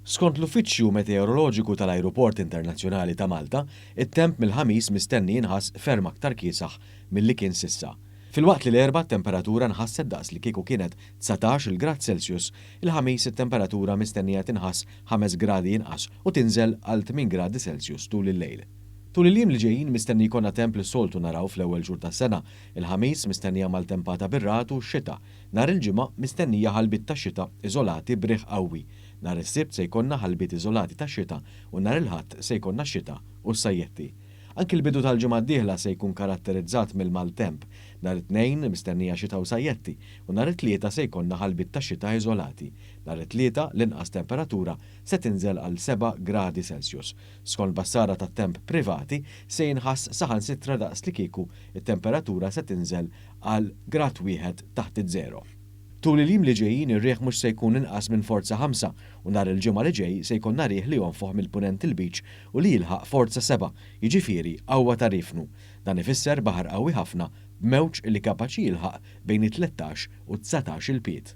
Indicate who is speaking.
Speaker 1: Skont l-Uffiċċju Meteoroloġiku tal-Ajruport Internazzjonali ta' Malta, it-temp mill-Ħamis mistenni jinħass ferm aktar kiesaħ milli kien s'issa. Filwaqt li l-Erbgħa t-temperatura nħasset daqs li kieku kienet 19-il grad Celsius, il-Ħamis it-temperatura mistennija tinħass 5 gradi inqas u tinżel għal 8 gradi Celsius tul il-lejl. Tul il-jiem li ġejjin mistenni jkollna temp li s-soltu naraw fl-ewwel xhur tas-sena. Il-Ħamis mistennija maltempata bir-ragħad u x-xita. Nhar il-Ġimgħa mistennija ħalbiet ta' xita iżolati b'riħ qawwi. Nhar is-Sibt se jkollna ħalbiet iżolati ta' xita u nhar il-Ħadd se jkollna x-xita u s-sajjetti. Anki l-bidu tal-ġimgħa d-dieħla se jkun karatterizzat mill-maltemp. Nhar it-Tnejn mistennija xita u sajjetti u nhar it-Tlieta se jkollna ħalbiet ta' xita iżolati. Nhar it-Tlieta l-inqas temperatura se tinżel għal 7 gradi Celsius. Skont bassara tat-temp privati, se jinħass saħansitra daqs li kieku t-temperatura se tinżel għal grad wieħed taħt iż-żero. Tul il-jiem li ġejjin ir-riħ mhux se jkun inqas minn forza ħamsa u nhar il-Ġimgħa li ġej se jkollna riħ li jonfoħ mill-Punent il-Lbiċ u li jilħaq forza sebgħa, jiġifieri qawwa ta' riefnu. Dan ifisser baħar qawwi ħafna b'mewġ li kapaċi jilħaq bejn it-tlettax u d-dsatax-il pied.